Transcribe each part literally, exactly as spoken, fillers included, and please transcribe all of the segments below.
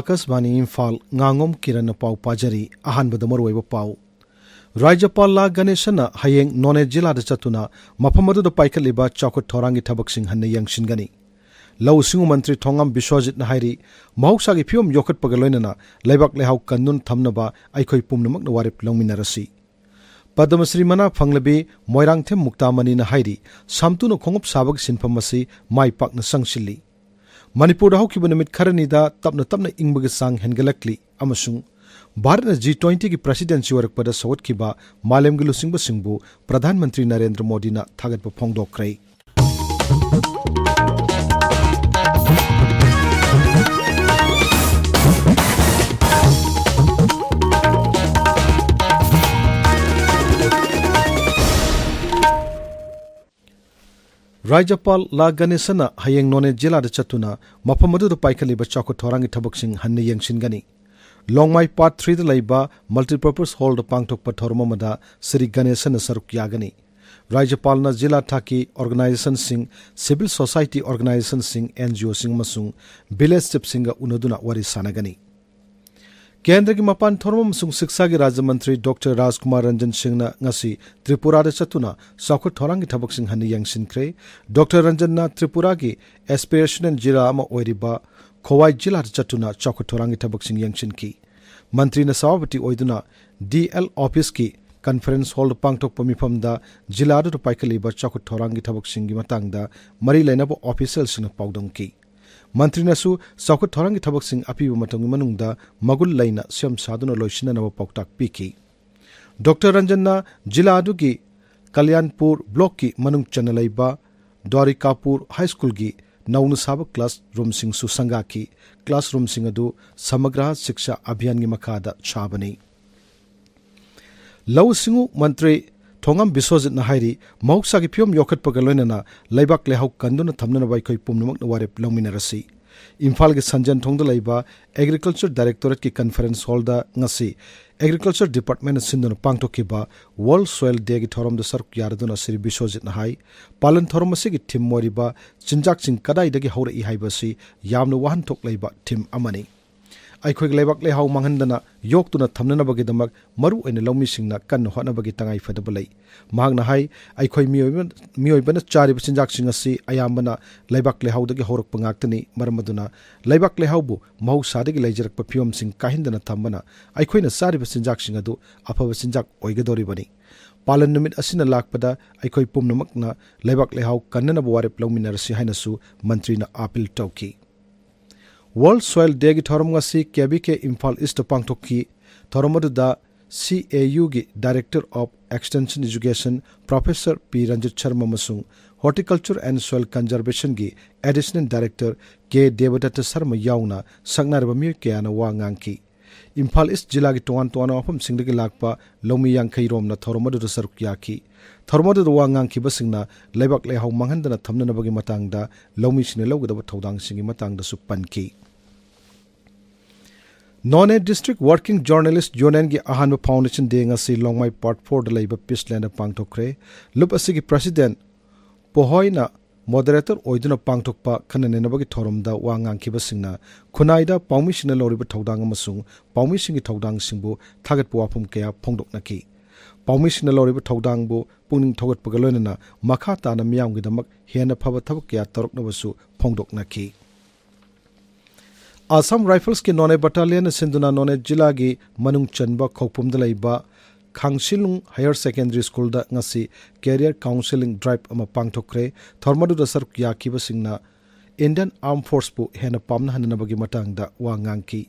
ꯑꯥꯀꯥꯁꯕꯥꯅꯤ ꯏꯝꯐꯥꯜ, ꯉꯥꯉꯣꯝ ꯀꯤꯔꯟꯅ ꯄꯥꯎ ꯄꯥꯖꯔꯤ꯫ ꯑꯍꯥꯟꯕꯗ ꯃꯔꯨꯑꯣꯏꯕ ꯄꯥꯎ꯫ ꯔꯥꯖ꯭ꯌꯄꯥꯜ ꯂꯥ ꯒꯅꯦꯁꯟꯅ ꯍꯌꯦꯡ ꯅꯣꯅꯦ ꯖꯤꯂꯥꯗ ꯆꯠꯇꯨꯅ ꯃꯐꯝ ꯑꯗꯨꯗ ꯄꯥꯏꯈꯠꯂꯤꯕ ꯆꯥꯎꯈꯠ ꯊꯧꯔꯥꯡꯒꯤ ꯊꯕꯛꯁꯤꯡ ꯍꯟꯅ ꯌꯦꯡꯁꯤꯟꯒꯅꯤ꯫ ꯂꯧꯎ ꯁꯤꯡꯎ ꯃꯟꯇ꯭ꯔꯤ ꯊꯣꯉꯥꯝ ꯕꯤꯁ꯭ꯋꯖꯤꯠꯅ ꯍꯥꯏꯔꯤ, ꯃꯍꯧꯁꯥꯒꯤ ꯐꯤꯕꯝ ꯌꯣꯛꯈꯠꯄꯒ ꯂꯣꯏꯅꯅ ꯂꯩꯕꯥꯛ ꯂꯩꯍꯥꯎ ꯀꯟꯗꯨꯅ ꯊꯝꯅꯕ ꯑꯩꯈꯣꯏ ꯄꯨꯝꯅꯃꯛꯅ ꯋꯥꯔꯦꯞ ꯂꯧꯃꯤꯟꯅꯔꯁꯤ꯫ ꯄꯗꯃꯁ꯭ꯔꯤ ꯃꯅꯥ ꯐꯪꯂꯕꯤ ꯃꯣꯏꯔꯥꯡꯊꯦꯝ ꯃꯨꯛꯇꯥꯃꯅꯤꯅ ꯍꯥꯏꯔꯤ, ꯁꯥꯝꯇꯨꯅ ꯈꯣꯡꯎꯞ ꯁꯥꯕꯒꯤ ꯁꯤꯟꯐꯝ ꯑꯁꯤ ꯃꯥꯏ ꯄꯥꯛꯅ ꯆꯪꯁꯤꯜꯂꯤ꯫ ꯃꯅꯤꯄꯨꯔꯗ ꯍꯧꯈꯤꯕ ꯅꯨꯃꯤꯠ ꯈꯔꯅꯤꯗ ꯇꯞꯅ ꯇꯞꯅ ꯏꯪꯕꯒꯤ ꯆꯥꯡ ꯍꯦꯟꯒꯠꯂꯛꯂꯤ ꯑꯃꯁꯨꯡ ꯚꯥꯔꯠꯅ ꯖꯤ ꯇ꯭ꯋꯦꯟꯇꯤꯒꯤ ꯄ꯭ꯔꯦꯁꯤꯗꯦꯟꯁꯤ ꯑꯣꯏꯔꯛꯄꯗ ꯁꯧꯒꯠꯈꯤꯕ ꯃꯥꯂꯦꯝꯒꯤ ꯂꯨꯆꯤꯡꯕꯁꯤꯡꯕꯨ ꯄ꯭ꯔꯙꯥꯟ ꯃꯟꯇ꯭ꯔꯤ ꯅꯔꯦꯟꯗ꯭ꯔ ꯃꯣꯗꯤꯅ ꯊꯥꯒꯠꯄ ꯐꯣꯡꯗꯣꯛꯈ꯭ꯔꯦ꯫ ꯔꯥꯖ꯭ꯌꯄꯥꯜ ꯂꯥ ꯒꯅꯦꯁꯟꯅ ꯍꯌꯦꯡ ꯅꯣꯅꯦ ꯖꯤꯂꯥꯗ ꯆꯠꯇꯨꯅ ꯃꯐꯝ ꯑꯗꯨꯗ ꯄꯥꯏꯈꯠꯂꯤꯕ ꯆꯥꯎꯈꯠ ꯊꯧꯔꯥꯡꯒꯤ ꯊꯕꯛꯁꯤꯡ ꯍꯟꯅ ꯌꯦꯡꯁꯤꯟꯒꯅꯤ꯫ ꯂꯣꯡꯃꯥꯏ ꯄꯥꯔꯠ ꯊ꯭ꯔꯤꯗ ꯂꯩꯕ ꯃꯜꯇꯤꯄꯔꯄꯁ ꯍꯣꯜꯗ ꯄꯥꯡꯊꯣꯛꯄ ꯊꯧꯔꯝ ꯑꯃꯗ ꯁ꯭ꯔꯤ ꯒꯅꯦꯁꯟꯅ ꯁꯔꯨꯛ ꯌꯥꯒꯅꯤ꯫ ꯔꯥꯖ꯭ꯌꯄꯥꯜꯅ ꯖꯤꯂꯥ ꯊꯥꯛꯀꯤ ꯑꯣꯔꯒꯅꯥꯏꯖꯦꯁꯟꯁꯤꯡ, ꯁꯤꯚꯤꯜ ꯁꯣꯁꯥꯏꯇꯤ ꯑꯣꯔꯒꯅꯥꯏꯖꯦꯁꯟꯁꯤꯡ, ꯑꯦꯟ ꯖꯤ ꯑꯣꯁꯤꯡ ꯑꯃꯁꯨꯡ ꯚꯤꯂꯦꯖ ꯆꯤꯐꯁꯤꯡꯒ ꯎꯅꯗꯨꯅ ꯋꯥꯔꯤ ꯁꯥꯟꯅꯒꯅꯤ꯫ ꯀꯦꯟꯗ꯭ꯔꯒꯤ ꯃꯄꯥꯟ ꯊꯧꯔꯝ ꯑꯃꯁꯨꯡ ꯁꯤꯛꯁꯥꯒꯤ ꯔꯥꯖ꯭ꯌ ꯃꯟꯇ꯭ꯔꯤ ꯗꯣꯛꯇꯔ ꯔꯥꯖꯀꯨꯃꯥꯔ ꯔꯟꯖꯟ ꯁꯤꯡꯅ ꯉꯁꯤ ꯇ꯭ꯔꯤꯄꯨꯔꯥꯗ ꯆꯠꯇꯨꯅ ꯆꯥꯎꯈꯠ ꯊꯧꯔꯥꯡꯒꯤ ꯊꯕꯛꯁꯤꯡ ꯍꯟꯅ ꯌꯦꯡꯁꯤꯟꯈ꯭ꯔꯦ꯫ ꯗꯣꯛꯇꯔ ꯔꯟꯖꯟꯅ ꯇ꯭ꯔꯤꯄꯨꯔꯥꯒꯤ ꯑꯦꯁꯄꯤꯔꯦꯁꯅꯦꯜ ꯖꯤꯂꯥ ꯑꯃ ꯑꯣꯏꯔꯤꯕ ꯈꯣꯋꯥꯏ ꯖꯤꯂꯥꯗ ꯆꯠꯇꯨꯅ ꯆꯥꯎꯈꯠ ꯊꯧꯔꯥꯡꯒꯤ ꯊꯕꯛꯁꯤꯡ ꯌꯦꯡꯁꯤꯟꯈꯤ꯫ ꯃꯟꯇ꯭ꯔꯤꯅ ꯁꯚꯥꯄꯇꯤ ꯑꯣꯏꯗꯨꯅ ꯗꯤ ꯑꯦꯜ ꯑꯣꯐꯤꯁꯀꯤ ꯀꯟꯐꯔꯦꯟꯁ ꯍꯣꯜꯗ ꯄꯥꯡꯊꯣꯛꯄ ꯃꯤꯐꯝꯗ ꯖꯤꯂꯥ ꯑꯗꯨꯗ ꯄꯥꯏꯈꯠꯂꯤꯕ ꯆꯥꯎꯈꯠ ꯊꯧꯔꯥꯡꯒꯤ ꯊꯕꯛꯁꯤꯡꯒꯤ ꯃꯇꯥꯡꯗ ꯃꯔꯤ ꯂꯩꯅꯕ ꯑꯣꯐꯤꯁꯤꯌꯦꯜꯁꯤꯡꯅ ꯄꯥꯎꯗꯝꯈꯤ꯫ ꯃꯟꯇ꯭ꯔꯤꯅꯁꯨ ꯆꯥꯎꯈꯠ ꯊꯧꯔꯥꯡꯒꯤ ꯊꯕꯛꯁꯤꯡ ꯑꯄꯤꯕ ꯃꯇꯝꯒꯤ ꯃꯅꯨꯡꯗ ꯃꯒꯨꯟ ꯂꯩꯅ ꯁꯦꯝ ꯁꯥꯗꯨꯅ ꯂꯣꯏꯁꯤꯟꯅꯅꯕ ꯄꯥꯎꯇꯥꯛ ꯄꯤꯈꯤ꯫ ꯗꯣꯛꯇꯔ ꯔꯟꯖꯟꯅ ꯖꯤꯂꯥ ꯑꯗꯨꯒꯤ ꯀꯂꯌꯥꯟꯄꯨꯔ ꯕ꯭ꯂꯣꯛꯀꯤ ꯃꯅꯨꯡ ꯆꯟꯅ ꯂꯩꯕ ꯗ꯭ꯋꯥꯔꯤꯀꯥꯄꯨꯔ ꯍꯥꯏ ꯁ꯭ꯀꯨꯜꯒꯤ ꯅꯧꯅ ꯁꯥꯕ ꯀ꯭ꯂꯥꯁ ꯔꯨꯝꯁꯤꯡꯁꯨ ꯁꯪꯒꯥꯈꯤ꯫ ꯀ꯭ꯂꯥꯁ ꯔꯨꯝꯁꯤꯡ ꯑꯗꯨ ꯁꯃꯒ꯭ꯔꯥ ꯁꯤꯛꯁꯥ ꯑꯚꯤꯌꯥꯟꯒꯤ ꯃꯈꯥꯗ ꯁꯥꯕꯅꯤ꯫ ꯂꯧꯎ ꯁꯤꯡꯎ ꯃꯟꯇ꯭ꯔꯤ ꯊꯣꯉꯥꯝ ꯕꯤꯁ꯭ꯋꯖꯤꯠꯅ ꯍꯥꯏꯔꯤ, ꯃꯍꯧꯁꯥꯒꯤ ꯐꯤꯕꯝ ꯌꯣꯛꯈꯠꯄꯒ ꯂꯣꯏꯅꯅ ꯂꯩꯕꯥꯛ ꯂꯩꯍꯥꯎ ꯀꯟꯗꯨꯅ ꯊꯝꯅꯅꯕ ꯑꯩꯈꯣꯏ ꯄꯨꯝꯅꯃꯛꯅ ꯋꯥꯔꯦꯞ ꯂꯧꯃꯤꯟꯅꯔꯁꯤ꯫ ꯏꯝꯐꯥꯜꯒꯤ ꯁꯟꯖꯦꯟꯊꯣꯡꯗ ꯂꯩꯕ ꯑꯦꯒ꯭ꯔꯤꯀꯜꯆꯔ ꯗꯥꯏꯔꯦꯛꯇꯣꯔꯦꯠꯀꯤ ꯀꯟꯐꯔꯦꯟꯁ ꯍꯣꯜꯗ ꯉꯁꯤ ꯑꯦꯒ꯭ꯔꯤꯀꯜꯆꯔ ꯗꯤꯄꯥꯔꯠꯃꯦꯟꯅ ꯁꯤꯟꯗꯨꯅ ꯄꯥꯡꯊꯣꯛꯈꯤꯕ ꯋꯥꯔꯜꯗ ꯁꯣꯏꯜ ꯗꯦꯒꯤ ꯊꯧꯔꯝꯗ ꯁꯔꯨꯛ ꯌꯥꯔꯗꯨꯅ ꯁ꯭ꯔꯤ ꯕꯤꯁ꯭ꯋꯖꯤꯠꯅ ꯍꯥꯏ, ꯄꯥꯂꯟ ꯊꯧꯔꯝ ꯑꯁꯤꯒꯤ ꯊꯤꯝ ꯑꯣꯏꯔꯤꯕ ꯆꯤꯟꯖꯥꯛꯁꯤꯡ ꯀꯗꯥꯏꯗꯒꯤ ꯍꯧꯔꯛꯏ ꯍꯥꯏꯕ ꯑꯁꯤ ꯌꯥꯝꯅ ꯋꯥꯍꯟꯊꯣꯛ ꯂꯩꯕ ꯊꯤꯝ ꯑꯃꯅꯤ꯫ ꯑꯩꯈꯣꯏꯒꯤ ꯂꯩꯕꯥꯛ ꯂꯩꯍꯥꯎ ꯃꯥꯡꯍꯟꯗꯅ ꯌꯣꯛꯇꯨꯅ ꯊꯝꯅꯅꯕꯒꯤꯗꯃꯛ ꯃꯔꯨ ꯑꯣꯏꯅ ꯂꯧꯃꯤꯁꯤꯡꯅ ꯀꯟꯅ ꯍꯣꯠꯅꯕꯒꯤ ꯇꯉꯥꯏ ꯐꯗꯕ ꯂꯩ꯫ ꯃꯍꯥꯛꯅ ꯍꯥꯏ, ꯑꯩꯈꯣꯏ ꯃꯤꯑꯣꯏꯕ-, ꯃꯤꯑꯣꯏꯕꯅ ꯆꯥꯔꯤꯕ ꯆꯤꯟꯖꯥꯛꯁꯤꯡ ꯑꯁꯤ ꯑꯌꯥꯝꯕꯅ ꯂꯩꯕꯥꯛ ꯂꯩꯍꯥꯎꯗꯒꯤ ꯍꯧꯔꯛꯄ ꯉꯥꯛꯇꯅꯤ꯫ ꯃꯔꯝ ꯑꯗꯨꯅ ꯂꯩꯕꯥꯛ ꯂꯩꯍꯥꯎꯕꯨ ꯃꯍꯧꯁꯥꯗꯒꯤ ꯂꯩꯖꯔꯛꯄ ꯐꯤꯕꯝꯁꯤꯡ ꯀꯥꯏꯍꯟꯗꯅ ꯊꯝꯕꯅ ꯑꯩꯈꯣꯏꯅ ꯆꯥꯔꯤꯕ ꯆꯤꯟꯖꯥꯛꯁꯤꯡ ꯑꯗꯨ ꯑꯐꯕ ꯆꯤꯟꯖꯥꯛ ꯑꯣꯏꯒꯗꯧꯔꯤꯕꯅꯤ꯫ ꯄꯥꯂꯟ ꯅꯨꯃꯤꯠ ꯑꯁꯤꯅ ꯂꯥꯛꯄꯗ ꯑꯩꯈꯣꯏ ꯄꯨꯝꯅꯃꯛꯅ ꯂꯩꯕꯥꯛ ꯂꯩꯍꯥꯎ ꯀꯟꯅꯅꯕ ꯋꯥꯔꯦꯞ ꯂꯧꯃꯤꯟꯅꯔꯁꯤ ꯍꯥꯏꯅꯁꯨ ꯃꯟꯇ꯭ꯔꯤꯅ ꯑꯥꯄꯤꯜ ꯇꯧꯈꯤ꯫ World Soil Dayꯒꯤ ꯊꯧꯔꯝ ꯉꯁꯤ ꯀꯦ ꯚꯤ ꯀꯦ ꯏꯝꯐꯥꯜ ꯏꯁꯇ ꯄꯥꯡꯊꯣꯛꯈꯤ꯫ ꯊꯧꯔꯝ ꯑꯗꯨꯗ ꯁꯤ ꯑꯦ ꯌꯨꯒꯤ Director of Extension Education Professor ꯄꯤ ꯔꯟꯖꯤꯠ ꯁꯔꯃ ꯑꯃꯁꯨꯡ Horticulture and Soil Conservationꯒꯤ Additional Director ꯀꯦ ꯗꯦꯕꯗꯠꯇ ꯁꯔꯃ ꯌꯥꯎꯅ ꯁꯛꯅꯥꯏꯔꯕ ꯃꯤꯑꯣꯏ ꯀꯌꯥꯅ ꯋꯥ ꯉꯥꯡꯈꯤ꯫ ꯏꯝꯐꯥꯜ ꯏꯁ ꯖꯤꯂꯥꯒꯤ ꯇꯣꯉꯥꯟ ꯇꯣꯉꯥꯟꯕ ꯃꯐꯝꯁꯤꯡꯗꯒꯤ ꯂꯥꯛꯄ ꯂꯧꯃꯤ ꯌꯥꯡꯈꯩ ꯔꯣꯝꯅ ꯊꯧꯔꯝ ꯑꯗꯨꯗ ꯁꯔꯨꯛ ꯌꯥꯈꯤ꯫ ꯊꯧꯔꯝ ꯑꯗꯨꯗ ꯋꯥ ꯉꯥꯡꯈꯤꯕꯁꯤꯡꯅ ꯂꯩꯕꯥꯛ ꯂꯩꯍꯥꯎ ꯃꯥꯡꯍꯟꯗꯅ ꯊꯝꯅꯅꯕꯒꯤ ꯃꯇꯥꯡꯗ ꯂꯧꯃꯤꯁꯤꯡꯅ ꯂꯧꯒꯗꯕ ꯊꯧꯗꯥꯡꯁꯤꯡꯒꯤ ꯃꯇꯥꯡꯗꯁꯨ ꯄꯟꯈꯤ꯫ ꯅꯣꯅꯦ District Working Journalist Unionꯒꯤ ꯑꯍꯥꯟꯕ Foundation Day ꯉꯁꯤ ꯂꯣꯡꯃꯥꯏ Part Fourꯗ ꯂꯩꯕ Peace Landꯗ ꯄꯥꯡꯊꯣꯛꯈ꯭ꯔꯦ꯫ ꯂꯨꯞ ꯑꯁꯤꯒꯤ President ꯄꯣꯍꯣꯏꯅ Moderator ꯑꯣꯏꯗꯨꯅ ꯄꯥꯡꯊꯣꯛꯄ ꯈꯟꯅ ꯅꯩꯅꯕꯒꯤ ꯊꯧꯔꯝꯗ ꯋꯥ ꯉꯥꯡꯈꯤꯕꯁꯤꯡꯅ ꯈꯨꯟꯅꯥꯏꯗ ꯄꯥꯎꯃꯤꯁꯤꯡꯅ ꯂꯧꯔꯤꯕ ꯊꯧꯗꯥꯡ ꯑꯃꯁꯨꯡ ꯄꯥꯎꯃꯤꯁꯤꯡꯒꯤ ꯊꯧꯗꯥꯡꯁꯤꯡꯕꯨ ꯊꯥꯒꯠꯄ ꯋꯥꯐꯝ ꯀꯌꯥ ꯐꯣꯡꯗꯣꯛꯅꯈꯤ꯫ ꯄꯥꯎꯃꯤꯁꯤꯡꯅ ꯂꯧꯔꯤꯕ ꯊꯧꯗꯥꯡꯕꯨ ꯄꯨꯛꯅꯤꯡ ꯊꯧꯒꯠꯄꯒ ꯂꯣꯏꯅꯅ ꯃꯈꯥ ꯇꯥꯅ ꯃꯤꯌꯥꯝꯒꯤꯗꯃꯛ ꯍꯦꯟꯅ ꯐꯕ ꯊꯕꯛ ꯀꯌꯥ ꯇꯧꯔꯛꯅꯕꯁꯨ ꯐꯣꯡꯗꯣꯛꯅꯈꯤ꯫ Assam Riflesꯀꯤ ꯅꯣꯅꯦ Battalionꯅ ꯁꯤꯟꯗꯨꯅ ꯅꯣꯅꯦ ꯖꯤꯂꯥꯒꯤ ꯃꯅꯨꯡ ꯆꯟꯕ ꯈꯧꯄꯨꯝꯗ ꯂꯩꯕ ꯈꯥꯡꯁꯤꯂꯨꯡ Higher Secondary Schoolꯗ ꯉꯁꯤ Career Counselling Drive ꯑꯃ ꯄꯥꯡꯊꯣꯛꯈ꯭ꯔꯦ꯫ ꯊꯧꯔꯝ ꯑꯗꯨꯗ ꯁꯔꯨꯛ ꯌꯥꯈꯤꯕꯁꯤꯡꯅ Indian Armed Forceꯄꯨ ꯍꯦꯟꯅ ꯄꯥꯝꯅꯍꯟꯅꯕꯒꯤ ꯃꯇꯥꯡꯗ ꯋꯥ ꯉꯥꯡꯈꯤ꯫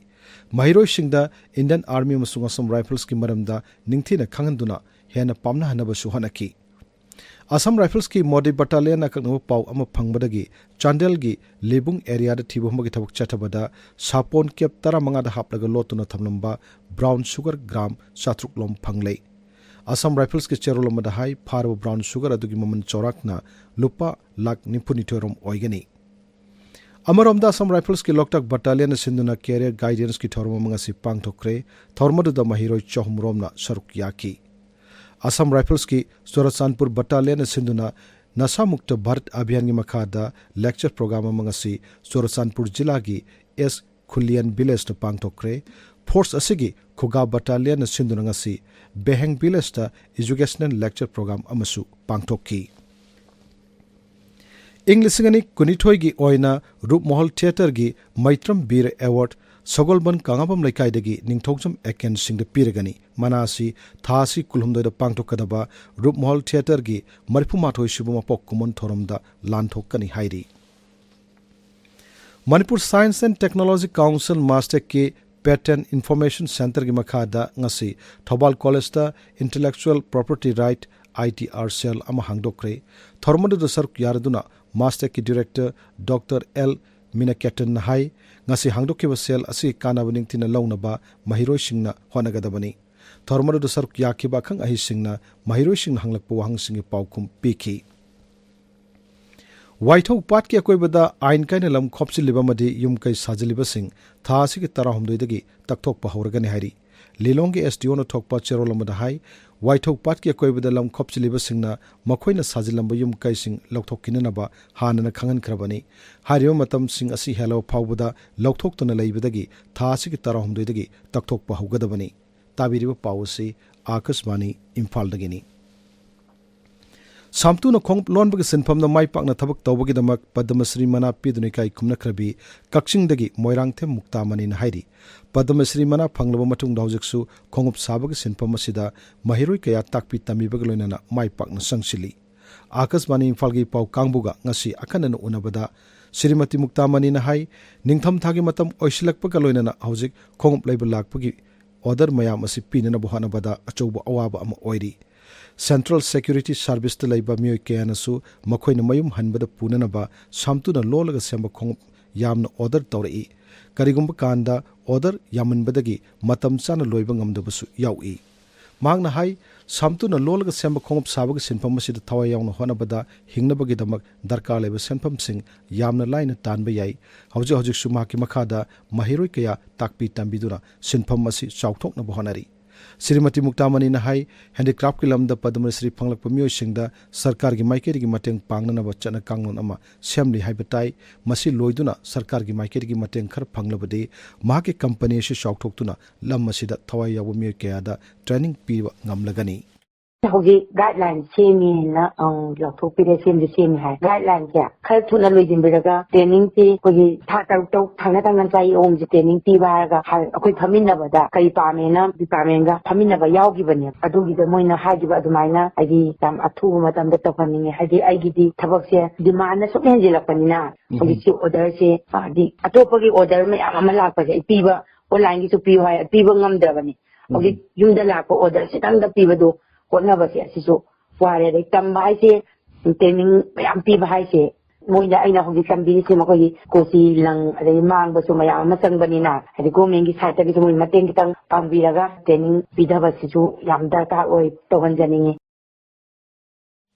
ꯃꯍꯩꯔꯣꯏꯁꯤꯡꯗ Indian Army ꯑꯃꯁꯨꯡ Assam Riflesꯀꯤ ꯃꯔꯝꯗ ꯅꯤꯡꯊꯤꯅ ꯈꯪꯍꯟꯗꯨꯅ ꯍꯦꯟꯅ ꯄꯥꯝꯅꯍꯟꯅꯕꯁꯨ ꯍꯣꯠꯅꯈꯤ꯫ Assam Riflesꯀꯤ Modi Battalionꯅ ꯑꯀꯛꯅꯕ ꯄꯥꯎ ꯑꯃ ꯐꯪꯕꯗꯒꯤ ꯆꯥꯟꯗꯦꯜꯒꯤ ꯂꯤꯕꯨꯡ areaꯗ ꯊꯤꯕ ꯍꯨꯝꯕꯒꯤ ꯊꯕꯛ ꯆꯠꯊꯕꯗ ꯁꯥꯄꯣꯟ ꯀꯦꯞ ꯇꯔꯥꯃꯉꯥꯗ ꯍꯥꯞꯂꯒ ꯂꯣꯠꯇꯨꯅ ꯊꯝꯂꯝꯕ brown sugar gram ꯆꯥꯇ꯭ꯔꯨꯛ ꯂꯣꯝ ꯐꯪꯂꯦ꯫ Assam Riflesꯀꯤ ꯆꯦꯔꯣꯜ ꯑꯃꯗ ꯍꯥꯏ, ꯐꯥꯔꯕ brown sugar ꯑꯗꯨꯒꯤ ꯃꯃꯜ ꯆꯥꯎꯔꯥꯛꯅ ꯂꯨꯄꯥ ꯂꯥꯈ ꯅꯤꯐꯨꯅꯤꯊꯣꯏ ꯔꯣꯝ ꯑꯣꯏꯒꯅꯤ꯫ ꯑꯃꯔꯣꯝꯗ Assam Riflesꯀꯤ ꯂꯣꯛꯇꯥꯛ Battalionꯅ ꯁꯤꯟꯗꯨꯅ Career Guidanceꯀꯤ ꯊꯧꯔꯝ ꯑꯃ ꯉꯁꯤ ꯄꯥꯡꯊꯣꯛꯈ꯭ꯔꯦ꯫ ꯊꯧꯔꯝ ꯑꯗꯨꯗ ꯃꯍꯩꯔꯣꯏ ꯆꯍꯨꯝ ꯔꯣꯝꯅ ꯁꯔꯨꯛ ꯌꯥꯈꯤ꯫ Assam Riflesꯀꯤ ꯆꯨꯔꯆꯥꯟꯄꯨꯔ Battalionꯅ ꯁꯤꯟꯗꯨꯅ ꯅꯁꯥ ꯃꯨꯛꯇ ꯚꯥꯔꯠ ꯑꯚꯤꯌꯥꯟꯒꯤ ꯃꯈꯥꯗ lecture program ꯑꯃ ꯉꯁꯤ ꯆꯨꯔꯆꯥꯟꯄꯨꯔ ꯖꯤꯂꯥꯒꯤ ꯑꯦꯁ ꯈꯨꯂꯤꯌꯥꯟ ꯚꯤꯂꯦꯖꯇ ꯄꯥꯡꯊꯣꯛꯈ꯭ꯔꯦ꯫ ꯐꯣꯔꯁ ꯑꯁꯤꯒꯤ ꯈꯨꯒꯥ ꯕꯠꯇꯥꯂꯤꯌꯟꯅ ꯁꯤꯟꯗꯨꯅ ꯉꯁꯤ ꯕꯦꯍꯦꯡ ꯚꯤꯂꯦꯖꯇ ꯏꯖꯨꯀꯦꯁꯅꯦꯜ ꯂꯦꯛꯆꯔ ꯄ꯭ꯔꯣꯒ꯭ꯔꯥꯝ ꯑꯃꯁꯨ ꯄꯥꯡꯊꯣꯛꯈꯤ꯫ ꯏꯪ ꯂꯤꯁꯤꯡ ꯑꯅꯤ ꯀꯨꯟꯅꯤꯊꯣꯏꯒꯤ ꯑꯣꯏꯅ ꯔꯨꯞꯃꯣꯍꯜ ꯊꯤꯌꯦꯇꯔꯒꯤ ꯃꯩꯇ꯭ꯔꯝ ꯕꯤꯔ ꯑꯦꯋꯥꯔꯗ ꯁꯒꯣꯜꯕꯟ ꯀꯥꯉꯥꯕꯝ ꯂꯩꯀꯥꯏꯗꯒꯤ ꯅꯤꯡꯊꯧꯖꯝ ꯑꯦꯀꯦꯟ ꯁꯤꯡꯗ ꯄꯤꯔꯒꯅꯤ꯫ ꯃꯅꯥ ꯑꯁꯤ ꯊꯥ ꯑꯁꯤ ꯀꯨꯟꯍꯨꯝꯗꯣꯏꯗ ꯄꯥꯡꯊꯣꯛꯀꯗꯕ ꯔꯨꯞꯃꯣꯍꯜ ꯊꯤꯌꯦꯇꯔꯒꯤ ꯃꯔꯤꯐꯨꯃꯥꯊꯣꯏ ꯁꯨꯕ ꯃꯄꯣꯛ ꯀꯨꯝꯑꯣꯟ ꯊꯧꯔꯝꯗ ꯂꯥꯟꯊꯣꯛꯀꯅꯤ ꯍꯥꯏꯔꯤ꯫ Manipur science and technology council ꯃꯥꯁꯇꯦꯛꯀꯤ ꯄꯦꯇꯦꯟ ꯏꯟꯐꯣꯔꯃꯦꯁꯟ ꯁꯦꯟꯇꯔꯒꯤ ꯃꯈꯥꯗ ꯉꯁꯤ ꯊꯧꯕꯥꯜ ꯀꯣꯂꯦꯖꯇ intellectual property right, I T R, cell ꯑꯃ ꯍꯥꯡꯗꯣꯛꯈ꯭ꯔꯦ꯫ ꯊꯧꯔꯝ ꯑꯗꯨꯗ ꯁꯔꯨꯛ ꯌꯥꯔꯗꯨꯅ ꯃꯥꯁꯇꯦꯛꯀꯤ ꯗꯤꯔꯦꯛꯇꯔ ꯗꯣꯛꯇꯔ ꯑꯦꯜ ꯃꯤꯅꯥꯀꯦꯇꯟꯅ ꯍꯥꯏ, ꯉꯁꯤ ꯍꯥꯡꯗꯣꯛꯈꯤꯕ ꯁꯦꯜ ꯑꯁꯤ ꯀꯥꯟꯅꯕ ꯅꯤꯡꯊꯤꯅ ꯂꯧꯅꯕ ꯃꯍꯩꯔꯣꯏꯁꯤꯡꯅ ꯍꯣꯠꯅꯒꯗꯕꯅꯤ꯫ ꯊꯧꯔꯝ ꯑꯗꯨꯗ ꯁꯔꯨꯛ ꯌꯥꯈꯤꯕ ꯑꯈꯪ ꯑꯍꯩꯁꯤꯡꯅ ꯃꯍꯩꯔꯣꯏꯁꯤꯡꯅ ꯍꯪꯂꯛꯄ ꯋꯥꯍꯪꯁꯤꯡꯒꯤ ꯄꯥꯎꯈꯨꯝ ꯄꯤꯈꯤ꯫ ꯋꯥꯏꯊꯧ ꯄꯥꯠꯀꯤ ꯑꯀꯣꯏꯕꯗ ꯑꯥꯏꯟ ꯀꯥꯏꯅ ꯂꯝ ꯈꯣꯞꯆꯤꯜꯂꯤꯕ ꯑꯃꯗꯤ ꯌꯨꯝ ꯀꯩ ꯁꯥꯖꯤꯜꯂꯤꯕꯁꯤꯡ ꯊꯥ ꯑꯁꯤꯒꯤ ꯇꯔꯥꯍꯨꯝꯗꯣꯏꯗꯒꯤ ꯇꯛꯊꯣꯛꯄ ꯍꯧꯔꯒꯅꯤ ꯍꯥꯏꯔꯤ꯫ ꯂꯤꯂꯣꯡꯒꯤ ꯑꯦꯁ ꯗꯤ ꯑꯣꯅ ꯊꯣꯛꯄ ꯆꯦꯔꯣꯜ ꯑꯃꯗ ꯍꯥꯏ, ꯋꯥꯏꯊꯧ ꯄꯥꯠꯀꯤ ꯑꯀꯣꯏꯕꯗ ꯂꯝ ꯈꯣꯞꯆꯤꯜꯂꯤꯕꯁꯤꯡꯅ ꯃꯈꯣꯏꯅ ꯁꯥꯖꯤꯜꯂꯝꯕ ꯌꯨꯝ ꯀꯩꯁꯤꯡ ꯂꯧꯊꯣꯛꯈꯤꯅꯅꯕ ꯍꯥꯟꯅꯅ ꯈꯪꯍꯟꯈ꯭ꯔꯕꯅꯤ꯫ ꯍꯥꯏꯔꯤꯕ ꯃꯇꯝꯁꯤꯡ ꯑꯁꯤ ꯍꯦꯜꯂꯕ ꯐꯥꯎꯕꯗ ꯂꯧꯊꯣꯛꯇꯨꯅ ꯂꯩꯕꯗꯒꯤ ꯊꯥ ꯑꯁꯤꯒꯤ ꯇꯔꯥꯍꯨꯝꯗꯣꯏꯗꯒꯤ ꯇꯛꯊꯣꯛꯄ ꯍꯧꯒꯗꯕꯅꯤ꯫ ꯇꯥꯕꯤꯔꯤꯕ ꯄꯥꯎ ꯑꯁꯤ ꯑꯥꯀꯥꯁꯕꯥꯅꯤ ꯏꯝꯐꯥꯜꯗꯒꯤꯅꯤ꯫ ꯁꯥꯝꯇꯨꯅ ꯈꯣꯡꯎꯞ ꯂꯣꯟꯕꯒꯤ ꯁꯤꯟꯐꯝꯗ ꯃꯥꯏ ꯄꯥꯛꯅ ꯊꯕꯛ ꯇꯧꯕꯒꯤꯗꯃꯛ ꯄꯗꯃꯁ꯭ꯔꯤ ꯃꯅꯥ ꯄꯤꯗꯨꯅ ꯏꯀꯥꯏ ꯈꯨꯝꯅꯈ꯭ꯔꯕꯤ ꯀꯛꯆꯤꯡꯗꯒꯤ ꯃꯣꯏꯔꯥꯡꯊꯦꯝ ꯃꯨꯛꯇꯥꯃꯅꯤꯅ ꯍꯥꯏꯔꯤ꯫ ꯄꯗꯃꯁ꯭ꯔꯤ ꯃꯅꯥ ꯐꯪꯂꯕ ꯃꯇꯨꯡꯗ ꯍꯧꯖꯤꯛꯁꯨ ꯈꯣꯡꯎꯞ ꯁꯥꯕꯒꯤ ꯁꯤꯟꯐꯝ ꯑꯁꯤꯗ ꯃꯍꯩꯔꯣꯏ ꯀꯌꯥ ꯇꯥꯛꯄꯤ ꯇꯝꯕꯤꯕꯒ ꯂꯣꯏꯅꯅ ꯃꯥꯏ ꯄꯥꯛꯅ ꯆꯪꯁꯤꯜꯂꯤ꯫ ꯑꯥꯀꯥꯁꯕꯥꯅꯤ ꯏꯝꯐꯥꯜꯒꯤ ꯄꯥꯎ ꯀꯥꯡꯕꯨꯒ ꯉꯁꯤ ꯑꯈꯟꯅꯅ ꯎꯅꯕꯗ ꯁ꯭ꯔꯤꯃꯇꯤ ꯃꯨꯛꯇꯥꯃꯅꯤꯅ ꯍꯥꯏ, ꯅꯤꯡꯊꯝꯊꯥꯒꯤ ꯃꯇꯝ ꯑꯣꯏꯁꯤꯜꯂꯛꯄꯒ ꯂꯣꯏꯅꯅ ꯍꯧꯖꯤꯛ ꯈꯣꯡꯎꯞ ꯂꯩꯕ ꯂꯥꯛꯄꯒꯤ ꯑꯣꯔꯗꯔ ꯃꯌꯥꯝ ꯑꯁꯤ ꯄꯤꯅꯅꯕ ꯍꯣꯠꯅꯕꯗ ꯑꯆꯧꯕ ꯑꯋꯥꯕ ꯑꯃ ꯑꯣꯏꯔꯤ꯫ ꯁꯦꯟꯇ꯭ꯔꯦꯜ ꯁꯦꯀ꯭ꯌꯨꯔꯤꯇꯤ ꯁꯥꯔꯚꯤꯁꯇ ꯂꯩꯕ ꯃꯤꯑꯣꯏ ꯀꯌꯥꯅꯁꯨ ꯃꯈꯣꯏꯅ ꯃꯌꯨꯝ ꯍꯟꯕꯗ ꯄꯨꯅꯅꯕ ꯁꯥꯝꯇꯨꯅ ꯂꯣꯜꯂꯒ ꯁꯦꯝꯕ ꯈꯣꯡꯎꯞ ꯌꯥꯝꯅ ꯑꯣꯔꯗꯔ ꯇꯧꯔꯛꯏ꯫ ꯀꯔꯤꯒꯨꯝꯕ ꯀꯥꯟꯗ ꯑꯣꯔꯗꯔ ꯌꯥꯝꯃꯟꯕꯗꯒꯤ ꯃꯇꯝ ꯆꯥꯅ ꯂꯣꯏꯕ ꯉꯝꯗꯕꯁꯨ ꯌꯥꯎꯏ꯫ ꯃꯍꯥꯛꯅ ꯍꯥꯏ, ꯁꯥꯝꯇꯨꯅ ꯂꯣꯜꯂꯒ ꯁꯦꯝꯕ ꯈꯣꯡꯎꯞ ꯁꯥꯕꯒꯤ ꯁꯤꯟꯐꯝ ꯑꯁꯤꯗ ꯊꯋꯥꯏ ꯌꯥꯎꯅ ꯍꯣꯠꯅꯕꯗ ꯍꯤꯡꯅꯕꯒꯤꯗꯃꯛ ꯗꯔꯀꯥꯔ ꯂꯩꯕ ꯁꯦꯟꯐꯝꯁꯤꯡ ꯌꯥꯝꯅ ꯂꯥꯏꯅ ꯇꯥꯟꯕ ꯌꯥꯏ꯫ ꯍꯧꯖꯤꯛ ꯍꯧꯖꯤꯛꯁꯨ ꯃꯍꯥꯛꯀꯤ ꯃꯈꯥꯗ ꯃꯍꯩꯔꯣꯏ ꯀꯌꯥ ꯇꯥꯛꯄꯤ ꯇꯝꯕꯤꯗꯨꯅ ꯁꯤꯟꯐꯝ ꯑꯁꯤ ꯆꯥꯎꯊꯣꯛꯅꯕ ꯍꯣꯠꯅꯔꯤ꯫ ꯁ꯭ꯔꯤꯃꯇꯤ ꯃꯨꯛꯇꯥꯃꯅꯤꯅ ꯍꯥꯏ, ꯍꯦꯟꯗꯤꯀ꯭ꯔꯥꯐꯀꯤ ꯂꯝꯗ ꯄꯗꯃ ꯁ꯭ꯔꯤ ꯐꯪꯂꯛꯄ ꯃꯤꯑꯣꯏꯁꯤꯡꯗ ꯁꯔꯀꯥꯔꯒꯤ ꯃꯥꯏꯀꯩꯗꯒꯤ ꯃꯇꯦꯡ ꯄꯥꯡꯅꯅꯕ ꯆꯠꯅ ꯀꯥꯡꯂꯣꯟ ꯑꯃ ꯁꯦꯝꯂꯤ ꯍꯥꯏꯕ ꯇꯥꯏ꯫ ꯃꯁꯤ ꯂꯣꯏꯗꯨꯅ ꯁꯔꯀꯥꯔꯒꯤ ꯃꯥꯏꯀꯩꯗꯒꯤ ꯃꯇꯦꯡ ꯈꯔ ꯐꯪꯂꯕꯗꯤ ꯃꯍꯥꯛꯀꯤ ꯀꯝꯄꯅꯤ ꯑꯁꯤ ꯆꯥꯎꯊꯣꯛꯇꯨꯅ ꯂꯝ ꯑꯁꯤꯗ ꯊꯋꯥꯏ ꯌꯥꯎꯕ ꯃꯤꯑꯣꯏ ꯀꯌꯥꯗ ꯇ꯭ꯔꯦꯅꯤꯡ ꯄꯤꯕ ꯉꯝꯂꯒꯅꯤ꯫ ꯍꯧꯖꯤꯛ ꯒꯥꯏꯗꯂꯥꯏꯟ ꯁꯦꯝꯃꯦꯅ ꯂꯥꯎꯊꯣꯛꯄꯤꯔꯦ, ꯁꯦꯝꯁꯨ ꯁꯦꯝꯃꯦ ꯍꯥꯏ꯫ ꯒꯥꯏꯗꯂꯥꯏꯟꯁꯦ ꯈꯔ ꯊꯨꯅ ꯂꯣꯏꯁꯤꯟꯕꯤꯔꯒ ꯇ꯭ꯔꯦꯅꯤꯡꯁꯤ ꯑꯩꯈꯣꯏꯒꯤ ꯊꯥ ꯇꯔꯨꯛ ꯇꯔꯨꯛ ꯊꯪꯅ ꯊꯪꯅ ꯆꯍꯤ ꯑꯍꯨꯝꯁꯦ ꯇ꯭ꯔꯦꯅꯤꯡ ꯄꯤꯕ ꯍꯥꯏꯔꯒ ꯑꯩꯈꯣꯏ ꯐꯝꯃꯤꯟꯅꯕꯗ ꯀꯔꯤ ꯄꯥꯝꯃꯦꯅ ꯗꯤꯄꯥꯔꯠꯃꯦꯟꯒ ꯐꯝꯃꯤꯟꯅꯕ ꯌꯥꯎꯈꯤꯕꯅꯦ꯫ ꯑꯗꯨꯒꯤꯗ ꯃꯣꯏꯅ ꯍꯥꯏꯈꯤꯕ ꯑꯗꯨꯃꯥꯏꯅ ꯍꯥꯏꯗꯤ ꯌꯥꯝ ꯑꯊꯨꯕ ꯃꯇꯝꯗ ꯇꯧꯍꯟꯅꯤꯡꯉꯦ꯫ ꯍꯥꯏꯗꯤ ꯑꯩꯒꯤꯗꯤ ꯊꯕꯛꯁꯦ ꯗꯤꯃꯥꯟꯅ ꯁꯨꯝ ꯍꯦꯟꯖꯤꯜꯂꯛꯄꯅꯤꯅ ꯍꯧꯖꯤꯛꯁꯤ ꯑꯣꯔꯗꯔꯁꯦ ꯍꯥꯏꯗꯤ ꯑꯇꯣꯞꯄꯒꯤ ꯑꯣꯔꯗꯔ ꯃꯌꯥꯝ ꯑꯃ ꯂꯥꯛꯄꯁꯦ ꯑꯩ ꯄꯤꯕ, ꯑꯣꯟꯂꯥꯏꯟꯒꯤꯁꯨ ꯄꯤꯌꯨ ꯍꯥꯏ, ꯄꯤꯕ ꯉꯝꯗ꯭ꯔꯕꯅꯤ꯫ ꯍꯧꯖꯤꯛ ꯌꯨꯝꯗ ꯂꯥꯛꯄ ꯑꯣꯔꯗꯔꯁꯤꯗꯪꯗ ꯄꯤꯕꯗꯣ ꯍꯣꯠꯅꯕꯁꯦ ꯑꯁꯤꯁꯨ ꯋꯥꯔꯦ꯫ ꯑꯗꯩ ꯇꯝꯕ ꯍꯥꯏꯁꯦ ꯇ꯭ꯔꯦꯅꯤꯡ ꯃꯌꯥꯝ ꯄꯤꯕ ꯍꯥꯏꯁꯦ ꯃꯣꯏꯗ ꯑꯩꯅ ꯍꯧꯖꯤꯛ ꯇꯝꯕꯤꯔꯤꯁꯦ ꯃꯈꯣꯏꯒꯤ ꯀꯣꯆꯤ ꯂꯪ ꯑꯗꯩ ꯃꯥꯡꯕꯁꯨ ꯃꯌꯥꯝ ꯑꯃ ꯆꯪꯕꯅꯤꯅ ꯍꯥꯏꯗꯤ ꯒꯣꯔꯃꯦꯟꯒꯤ ꯁꯥꯏꯠꯇꯒꯤꯁꯨ ꯃꯣꯏ ꯃꯇꯦꯡ ꯈꯤꯇꯪ ꯄꯥꯡꯕꯤꯔꯒ ꯇ꯭ꯔꯦꯅꯤꯡ ꯄꯤꯊꯕꯁꯤꯁꯨ ꯌꯥꯝ ꯗꯔꯀꯥꯔ ꯑꯣꯏ ꯇꯧꯍꯟꯖꯅꯤꯡꯉꯤ꯫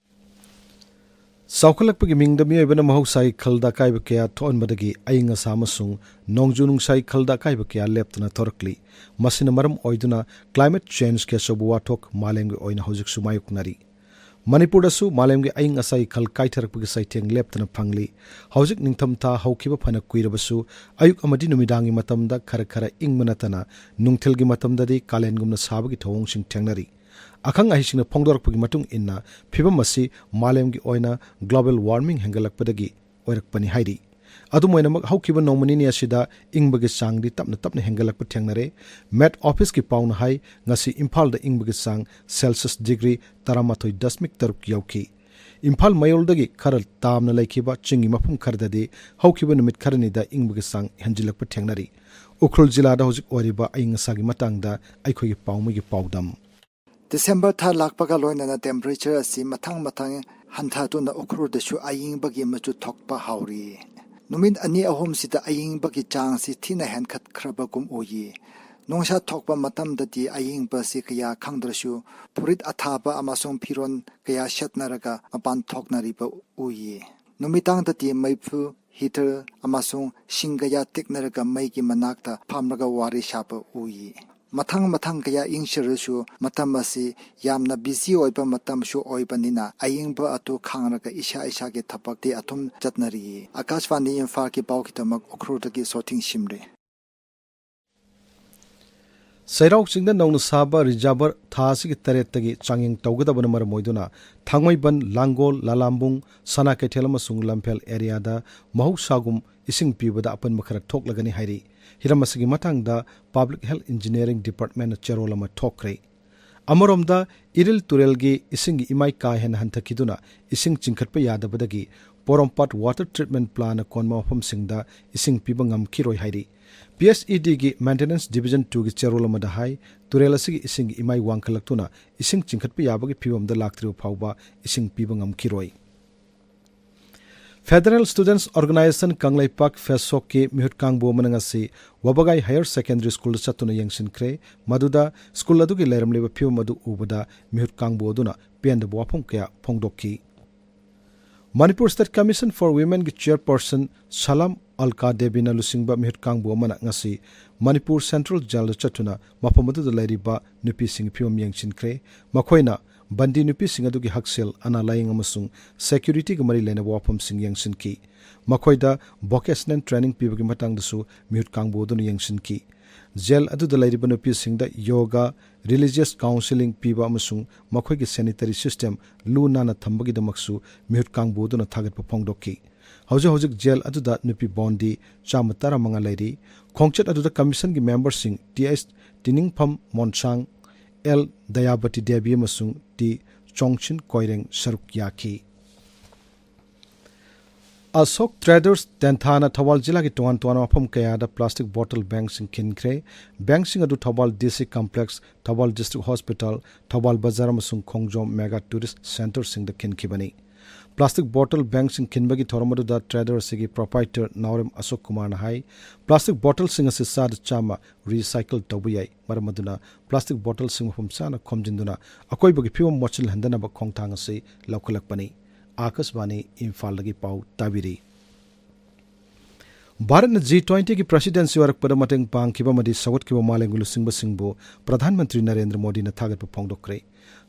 ꯆꯥꯎꯈꯠꯂꯛꯄꯒꯤ ꯃꯤꯡꯗ ꯃꯤꯑꯣꯏꯕꯅ ꯃꯍꯧꯁꯥꯒꯤ ꯈꯜꯗ ꯑꯀꯥꯏꯕ ꯀꯌꯥ ꯊꯣꯛꯍꯟꯕꯗꯒꯤ ꯑꯏꯪ ꯑꯁꯥ ꯑꯃꯁꯨꯡ ꯅꯣꯡꯖꯨ ꯅꯨꯡꯁꯥꯒꯤ ꯈꯜꯗ ꯑꯀꯥꯏꯕ ꯀꯌꯥ ꯂꯦꯞꯇꯅ ꯊꯣꯔꯛꯂꯤ꯫ ꯃꯁꯤꯅ ꯃꯔꯝ ꯑꯣꯏꯗꯨꯅ climate changeꯒꯤ ꯑꯆꯧꯕ ꯋꯥꯊꯣꯛ ꯃꯥꯂꯦꯝꯒꯤ ꯑꯣꯏꯅ ꯍꯧꯖꯤꯛꯁꯨ ꯃꯥꯌꯣꯛꯅꯔꯤ꯫ ꯃꯅꯤꯄꯨꯔꯗꯁꯨ ꯃꯥꯂꯦꯝꯒꯤ ꯑꯏꯪ ꯑꯁꯥꯒꯤ ꯈꯜ ꯀꯥꯏꯊꯔꯛꯄꯒꯤ ꯆꯩꯊꯦꯡ ꯂꯦꯞꯇꯅ ꯐꯪꯂꯤ꯫ ꯍꯧꯖꯤꯛ ꯅꯤꯡꯊꯝꯊꯥ ꯍꯧꯈꯤꯕ ꯐꯅ ꯀꯨꯏꯔꯕꯁꯨ ꯑꯌꯨꯛ ꯑꯃꯗꯤ ꯅꯨꯃꯤꯗꯥꯡꯒꯤ ꯃꯇꯝꯗ ꯈꯔ ꯈꯔ ꯏꯪꯕ ꯅꯠꯇꯅ ꯅꯨꯡꯊꯤꯜꯒꯤ ꯃꯇꯝꯗꯗꯤ ꯀꯥꯂꯦꯟꯒꯨꯝꯅ ꯁꯥꯕꯒꯤ ꯊꯧꯑꯣꯡꯁꯤꯡ ꯊꯦꯡꯅꯔꯤ꯫ ꯑꯈꯪ ꯑꯍꯩꯁꯤꯡꯅ ꯐꯣꯡꯗꯣꯔꯛꯄꯒꯤ ꯃꯇꯨꯡ ꯏꯟꯅ ꯐꯤꯕꯝ ꯑꯁꯤ ꯃꯥꯂꯦꯝꯒꯤ ꯑꯣꯏꯅ global warming ꯍꯦꯟꯒꯠꯂꯛꯄꯗꯒꯤ ꯑꯣꯏꯔꯛꯄꯅꯤ ꯍꯥꯏꯔꯤ꯫ ꯑꯗꯨꯝ ꯑꯣꯏꯅꯃꯛ ꯍꯧꯈꯤꯕ ꯅꯣꯡꯃ ꯅꯤꯅꯤ ꯑꯁꯤꯗ ꯏꯪꯕꯒꯤ ꯆꯥꯡꯗꯤ ꯇꯞꯅ ꯇꯞꯅ ꯍꯦꯟꯒꯠꯂꯛꯄ ꯊꯦꯡꯅꯔꯦ꯫ Met Officeꯀꯤ ꯄꯥꯎꯅ ꯍꯥꯏ, ꯉꯁꯤ ꯏꯝꯐꯥꯜꯗ ꯏꯪꯕꯒꯤ ꯆꯥꯡ Celsius degree ꯇꯔꯥꯃꯥꯊꯣꯏ ꯗꯁꯃꯤꯛ ꯇꯔꯨꯛ ꯌꯧꯈꯤ꯫ ꯏꯝꯐꯥꯜ ꯃꯌꯣꯜꯗꯒꯤ ꯈꯔ ꯇꯥꯝꯅ ꯂꯩꯈꯤꯕ ꯆꯤꯡꯒꯤ ꯃꯐꯝ ꯈꯔꯗꯗꯤ ꯍꯧꯈꯤꯕ ꯅꯨꯃꯤꯠ ꯈꯔꯅꯤꯗ ꯏꯪꯕꯒꯤ ꯆꯥꯡ ꯍꯦꯟꯖꯤꯜꯂꯛꯄ ꯊꯦꯡꯅꯔꯤ꯫ ꯎꯈ꯭ꯔꯨꯜ ꯖꯤꯂꯥꯗ ꯍꯧꯖꯤꯛ ꯑꯣꯏꯔꯤꯕ ꯑꯏꯪ ꯑꯁꯥꯒꯤ ꯃꯇꯥꯡꯗ ꯑꯩꯈꯣꯏꯒꯤ ꯄꯥꯎꯃꯤꯒꯤ ꯄꯥꯎꯗꯝ꯫ ꯗꯤꯁꯦꯝꯕꯔ ꯊꯥ ꯂꯥꯛꯄꯒ ꯂꯣꯏꯅꯅ temperature ꯑꯁꯤ ꯃꯊꯪ ꯃꯊꯪ ꯍꯟꯊꯗꯨꯅ ꯎꯈ꯭ꯔꯨꯜꯗꯁꯨ ꯑꯏꯪꯕꯒꯤ ꯃꯆꯨ ꯊꯣꯛꯄ ꯍꯧꯔꯤ꯫ ꯅꯨꯃꯤꯠ ꯑꯅꯤ ꯑꯍꯨꯝꯁꯤꯗ ꯑꯏꯪꯕꯒꯤ ꯆꯥꯡꯁꯤ ꯊꯤꯅ ꯍꯦꯟꯒꯠꯈ꯭ꯔꯕꯒꯨꯝ ꯎꯏ꯫ ꯅꯨꯡꯁꯥ ꯊꯣꯛꯄ ꯃꯇꯝꯗꯗꯤ ꯑꯏꯪꯕꯁꯤ ꯀꯌꯥ ꯈꯪꯗ꯭ꯔꯁꯨ ꯐꯨꯔꯤꯠ ꯑꯊꯥꯕ ꯑꯃꯁꯨꯡ ꯐꯤꯔꯣꯜ ꯀꯌꯥ ꯁꯦꯠꯅꯔꯒ ꯃꯄꯥꯟ ꯊꯣꯛꯅꯔꯤꯕ ꯎꯏ꯫ ꯅꯨꯃꯤꯗꯥꯡꯗꯗꯤ ꯃꯩꯐꯨ, heater ꯑꯃꯁꯨꯡ ꯁꯤꯡ ꯀꯌꯥ ꯇꯤꯛꯅꯔꯒ ꯃꯩꯒꯤ ꯃꯅꯥꯛꯇ ꯐꯝꯂꯒ ꯋꯥꯔꯤ ꯁꯥꯕ ꯎꯏ꯫ ꯃꯊꯪ ꯃꯊꯪ ꯀꯌꯥ ꯌꯦꯡꯁꯤꯜꯂꯁꯨ ꯃꯇꯝ ꯑꯁꯤ ꯌꯥꯝꯅ ꯕꯤꯖꯤ ꯑꯣꯏꯕ ꯃꯇꯝꯁꯨ ꯑꯣꯏꯕꯅꯤꯅ ꯑꯌꯦꯡꯕ ꯑꯗꯨ ꯈꯥꯡꯂꯒ ꯏꯁꯥ ꯏꯁꯥꯒꯤ ꯊꯕꯛꯇꯤ ꯑꯗꯨꯝ ꯆꯠꯅꯔꯤ꯫ ꯑꯀꯥꯁꯕꯥꯅꯤ ꯏꯝꯐꯥꯜꯒꯤ ꯄꯥꯎꯒꯤꯗꯃꯛ ꯎꯈ꯭ꯔꯨꯜꯗꯒꯤ ꯁꯣꯊꯤꯡ ꯁꯤꯝꯔꯦ꯫ ꯆꯩꯔꯥꯎ ꯆꯤꯡꯗ ꯅꯧꯅ ꯁꯥꯕ ꯔꯤꯖꯥꯔꯚꯔ ꯊꯥ ꯑꯁꯤꯒꯤ ꯇꯔꯦꯠꯇꯒꯤ ꯆꯥꯡꯌꯦꯡ ꯇꯧꯒꯗꯕꯅ ꯃꯔꯝ ꯑꯣꯏꯗꯨꯅ ꯊꯥꯡꯃꯩꯕꯟ, ꯂꯥꯡꯒꯣꯜ, ꯂꯥꯂꯥꯝꯕꯨꯡ, ꯁꯅꯥ ꯀꯩꯊꯦꯜ ꯑꯃꯁꯨꯡ ꯂꯝꯐꯦꯜ ꯑꯦꯔꯤꯌꯥꯗ ꯃꯍꯧꯁꯥꯒꯨꯝ ꯏꯁꯤꯡ ꯄꯤꯕꯗ ꯑꯄꯟꯕ ꯈꯔ ꯊꯣꯛꯂꯒꯅꯤ ꯍꯥꯏꯔꯤ꯫ ꯍꯤꯔꯝ ꯑꯁꯤꯒꯤ ꯃꯇꯥꯡꯗ Public Health Engineering Department ꯅ ꯆꯦꯔꯣꯜ ꯑꯃ ꯊꯣꯛꯈ꯭ꯔꯦ꯫ ꯑꯃꯔꯣꯝꯗ, ꯏꯔꯤꯜ ꯇꯨꯔꯦꯜꯒꯤ ꯏꯁꯤꯡꯒꯤ ꯏꯃꯥꯏ ꯀꯥ ꯍꯦꯟꯅ ꯍꯟꯊꯈꯤꯗꯨꯅ ꯏꯁꯤꯡ ꯆꯤꯡꯈꯠꯄ ꯌꯥꯗꯕꯗꯒꯤ ꯄꯣꯔꯣꯝꯄꯥꯠ Water Treatment Plant ꯅ ꯀꯣꯟꯕ ꯃꯐꯝꯁꯤꯡꯗ ꯏꯁꯤꯡ ꯄꯤꯕ ꯉꯝꯈꯤꯔꯣꯏ ꯍꯥꯏꯔꯤ꯫ P H E D ꯒꯤ Maintenance Division two ꯒꯤ ꯆꯦꯔꯣꯜ ꯑꯃꯗ ꯍꯥꯏ, ꯇꯨꯔꯦꯜ ꯑꯁꯤꯒꯤ ꯏꯁꯤꯡꯒꯤ ꯏꯃꯥꯏ ꯋꯥꯡꯈꯠꯂꯛꯇꯨꯅ ꯏꯁꯤꯡ ꯆꯤꯡꯈꯠꯄ ꯌꯥꯕꯒꯤ ꯐꯤꯕꯝꯗ ꯂꯥꯛꯇ꯭ꯔꯤꯕ ꯐꯥꯎꯕ ꯏꯁꯤꯡ ꯄꯤꯕ ꯉꯝꯈꯤꯔꯣꯏ꯫ Federal Students Organisation ꯀꯪꯂꯩꯄꯥꯛ, ꯐꯦꯁꯣꯛꯀꯤ ꯃꯤꯍꯨꯠ ꯀꯥꯡꯕꯨ ꯑꯃꯅ ꯉꯁꯤ ꯋꯥꯕꯒꯥꯏ Higher Secondary School ꯗ ꯆꯠꯇꯨꯅ ꯌꯦꯡꯁꯤꯟꯈ꯭ꯔꯦ꯫ ꯃꯗꯨꯗ ꯁ꯭ꯀꯨꯜ ꯑꯗꯨꯒꯤ ꯂꯩꯔꯝꯂꯤꯕ ꯐꯤꯕꯝ ꯑꯗꯨ ꯎꯕꯗ ꯃꯤꯍꯨꯠ ꯀꯥꯡꯕꯨ ꯑꯗꯨꯅ ꯄꯦꯟꯗꯕ ꯋꯥꯐꯝ ꯀꯌꯥ ꯐꯣꯡꯗꯣꯛꯈꯤ꯫ Manipur State Commission for Women ꯒꯤ chairperson ꯁꯂꯥꯝ ꯑꯜꯀꯥ ꯗꯦꯕꯤꯅ ꯂꯨꯆꯤꯡꯕ ꯃꯤꯍꯨꯠ ꯀꯥꯡꯕꯨ ꯑꯃꯅ ꯉꯁꯤ ꯃꯅꯤꯄꯨꯔ Central Jail ꯗ ꯆꯠꯇꯨꯅ ꯃꯐꯝ ꯑꯗꯨꯗ ꯂꯩꯔꯤꯕ ꯅꯨꯄꯤꯁꯤꯡꯒꯤ ꯐꯤꯕꯝ ꯌꯦꯡꯁꯤꯟꯈ꯭ꯔꯦ꯫ ꯃꯈꯣꯏꯅ ꯕꯟꯗꯤ ꯅꯨꯄꯤꯁꯤꯡ ꯑꯗꯨꯒꯤ ꯍꯛꯁꯦꯜ, ꯑꯅꯥ ꯂꯥꯌꯦꯡ ꯑꯃꯁꯨꯡ security ꯒ ꯃꯔꯤ ꯂꯩꯅꯕ ꯋꯥꯐꯝꯁꯤꯡ ꯌꯦꯡꯁꯤꯟꯈꯤ꯫ ꯃꯈꯣꯏꯗ vocational training ꯄꯤꯕꯒꯤ ꯃꯇꯥꯡꯗꯁꯨ ꯃꯤꯍꯨꯠ ꯀꯥꯡꯕꯨ ꯑꯗꯨꯅ ꯌꯦꯡꯁꯤꯟꯈꯤ꯫ Jail ꯑꯗꯨꯗ ꯂꯩꯔꯤꯕ ꯅꯨꯄꯤꯁꯤꯡꯗ yoga, religious counseling ꯄꯤꯕ ꯑꯃꯁꯨꯡ ꯃꯈꯣꯏꯒꯤ sanitary system ꯂꯨ ꯅꯥꯟꯅ ꯊꯝꯕꯒꯤꯗꯃꯛꯁꯨ ꯃꯤꯍꯨꯠ ꯀꯥꯡꯕꯨ ꯑꯗꯨꯅ ꯊꯥꯒꯠꯄ ꯐꯣꯡꯗꯣꯛꯈꯤ꯫ ꯍꯧꯖꯤꯛ ꯍꯧꯖꯤꯛ jail ꯑꯗꯨꯗ ꯅꯨꯄꯤ ꯕꯟꯗꯤ ꯆꯥꯝꯃ ꯇꯔꯥꯃꯉꯥ ꯂꯩꯔꯤ꯫ ꯈꯣꯡꯆꯠ ꯑꯗꯨꯗ commission ꯒꯤ member ꯁꯤꯡ T H ꯇꯤꯅꯤꯡꯐꯝ ꯃꯣꯟꯁꯥꯡ, L ꯗꯌꯥꯕꯇꯤ ꯗꯦꯕꯤ ꯑꯃꯁꯨꯡ T ꯆꯣꯡꯁꯤꯟ ꯀꯣꯏꯔꯦꯡ ꯁꯔꯨꯛ ꯌꯥꯈꯤ꯫ ꯑꯁꯣꯛ Traders ꯇꯦꯟꯊꯥꯅ ꯊꯧꯕꯥꯜ ꯖꯤꯂꯥꯒꯤ ꯇꯣꯉꯥꯟ ꯇꯣꯉꯥꯟꯕ ꯃꯐꯝ ꯀꯌꯥꯗ plastic bottle bank ꯁꯤꯡ ꯈꯤꯟꯈ꯭ꯔꯦ꯫ Bank ꯁꯤꯡ ꯑꯗꯨ Thoubal D C complex, Thoubal district hospital, Thoubal ꯕꯖꯥꯔ ꯑꯃꯁꯨꯡ ꯈꯣꯡꯖꯣꯝ mega tourist centre ꯁꯤꯡꯗ ꯈꯤꯟꯈꯤꯕꯅꯤ꯫ Plastic bottle bank ꯁꯤꯡ ꯈꯤꯟꯕꯒꯤ ꯊꯧꯔꯝ ꯑꯗꯨꯗ Traders ꯁꯤꯒꯤ proprietor ꯅꯥꯎꯔꯦꯝ ꯑꯁꯣꯛ ꯀꯨꯃꯥꯔꯅ ꯍꯥꯏ, plastic bottle ꯁꯤꯡ ꯑꯁꯤ ꯆꯥꯗ ꯆꯥꯝꯃ recycle ꯇꯧꯕ ꯌꯥꯏ꯫ ꯃꯔꯝ ꯑꯗꯨꯅ plastic bottle ꯁꯤꯡ ꯃꯐꯝ ꯆꯥꯅ ꯈꯣꯝꯖꯤꯟꯗꯨꯅ ꯑꯀꯣꯏꯕꯒꯤ ꯐꯤꯕꯝ ꯃꯣꯠꯁꯤꯜꯍꯟꯗꯅꯕ ꯈꯣꯡꯊꯥꯡ ꯑꯁꯤ ꯂꯧꯈꯠꯂꯛꯄꯅꯤ꯫ ꯑꯥꯀꯥꯁꯕꯥꯅꯤ ꯏꯝꯐꯥꯜꯗꯒꯤ ꯄꯥꯎ ꯇꯥꯕꯤꯔꯤ꯫ ꯚꯥꯔꯠꯅ ꯖꯤ ꯇ꯭ꯋꯦꯟꯇꯤꯒꯤ ꯄ꯭ꯔꯦꯁꯤꯗꯦꯟꯁꯤ ꯑꯣꯏꯔꯛꯄꯗ ꯃꯇꯦꯡ ꯄꯥꯡꯈꯤꯕ ꯑꯃꯗꯤ ꯁꯧꯒꯠꯈꯤꯕ ꯃꯥꯂꯦꯝꯒꯤ ꯂꯨꯆꯤꯡꯕꯁꯤꯡꯕꯨ ꯄ꯭ꯔꯙꯥꯟ ꯃꯟꯇ꯭ꯔꯤ ꯅꯔꯦꯟꯗ꯭ꯔ ꯃꯣꯗꯤꯅ ꯊꯥꯒꯠꯄ ꯐꯣꯡꯗꯣꯛꯈ꯭ꯔꯦ꯫